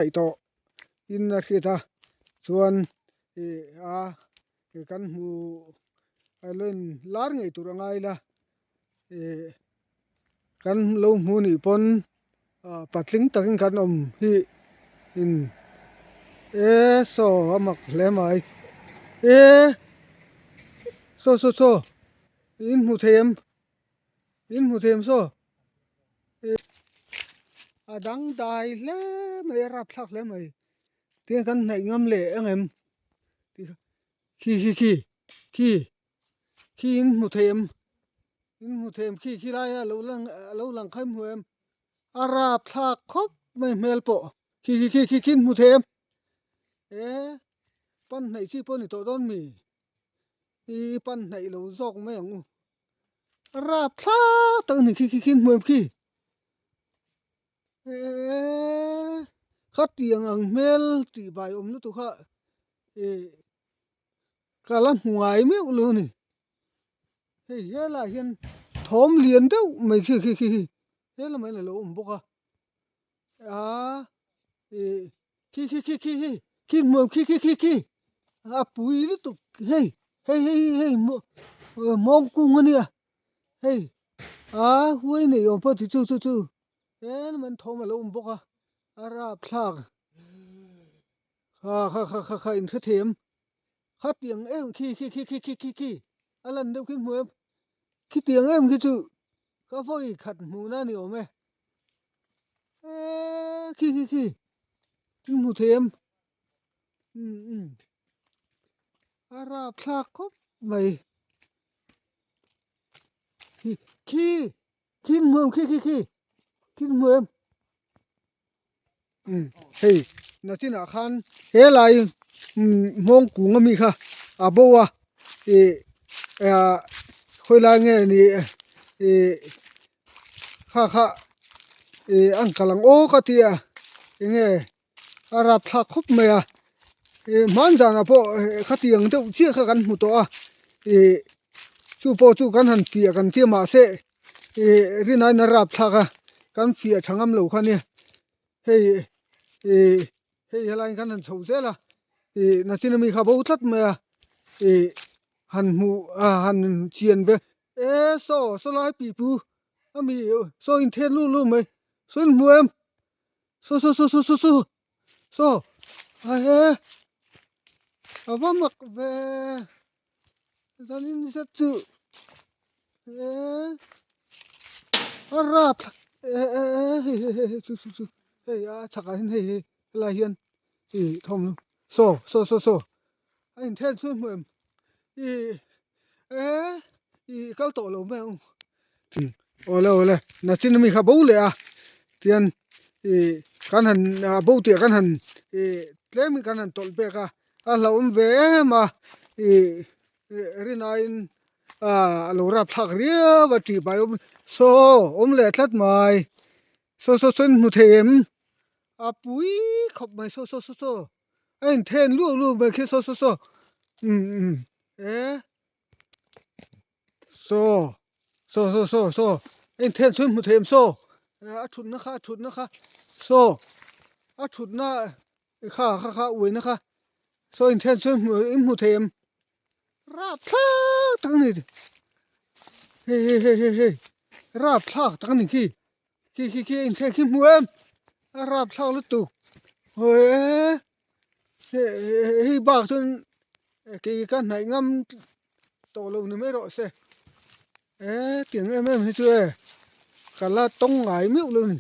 Theih tawh in a hriat a chuan ih a kan hmu a lo in lar ngei tur a ngai ila ih kan lo hmu nih pawn ah patling takin kan awm hi in e saw a mak hle mai e saw saw saw in hmu thei em in hmu thei em saw. A dangdai hle mai a rapthlak hle mai tiang kan hnaih ngam leh ang em khi khi khi khi khi in hmu thei em in hmu thei em khi khi lai a lo lang a lo lang kha in hmu em a rapthlak khawp mai hmel pawh khi khi khi khi khi in hmu thei em e pan hnaih chi pawh a ni tawh dawn mi i pan hnaih lo zawk mai ang u. Rap thlak tak a ni khi khi khi hmuh em khi eee khatiang ang hmel tih bai awm lutuk kha ih ka la hmu ngai meuh lo a ni hei helaiah hian thawm lian deuh mai khi khi khi he lamah hian a lo awm bawk a aaa ih khi khi khi khi khi khi hmuh em khi khi khi khi a pui lutuk hei hei hei hei mawng kung a nia hei aa huai nei awm pawh chu chu chu chu tlem an thawm a lo awm bawk a a rapthlak kha kha kha kha kha in hrethiam khatiang em khi khi khi khi khi khi khi a lan deuh khi hmuh em khitiang em khi chu ka vawi khat hmuhna a ni awm e eee khi khi khi in hmu thei em umm umm a rapthlak khawp mai khi khi khi in hmu em khi khi khi khi in hmu em umm hei nachinah khan helai umm hmawng kung ami kha a bo a ih ah khawilai nge ni ih kha kha ih an kal ang aw ka tia enge a rapthlak khawp mai a ih hman zanah pawh khatiang deuh chiah kha kan hmu tawh a ih chu pawh chu kan han fiah kan tia mahse ih rinaiin a rapthlak a kan fiah tha ngam lo kha nia hei ih hei helaiin kan han chho zel a ih nachin ami kha bo tlat mai a ih han hmuh a han chian ve e saw saw lai pipu ami saw inthen luh luh mai saw in hmu em. Saw saw saw saw saw saw saw a he a va mak ve zanin zet chu he a rap e e e hei hei hei hei chu chu chu hei a chhakah hian hei hei helai hian ih thawm saw saw saw saw a inthen chu hmu em ih e ih kal tawh lo mai ang awle awle nachin ami kha bo leh a tian ih kan han a bo tih ah kan han ih tlem in kan han tawlh pek a a hlauhawm ve em a ih rinaiin ah a lo rapthlak riau a tih bai awm saw awm leh tlat mai saw saw saw in hmu thei em a pui khawp mai saw saw saw saw a inthen luah luah mai khi saw saw saw umm umm e. Saw saw saw saw saw a inthen chhun hmu thei em saw a thutna kha a thutna kha saw a thutna kha kha kha uaina kha saw inthen chhun hmu in hmu thei em rapthlak tak a ni hei hei hei hei hei rapthlak tak a ni khi khi khi khi a inthen khi hmu em a rapthlak lutuk hawi e. Hei bak chuan kei ka hnaih ngam tawh lo ni mai rawh se e tiang em em hi chu e ka la tawng ngai meuh lo a ni.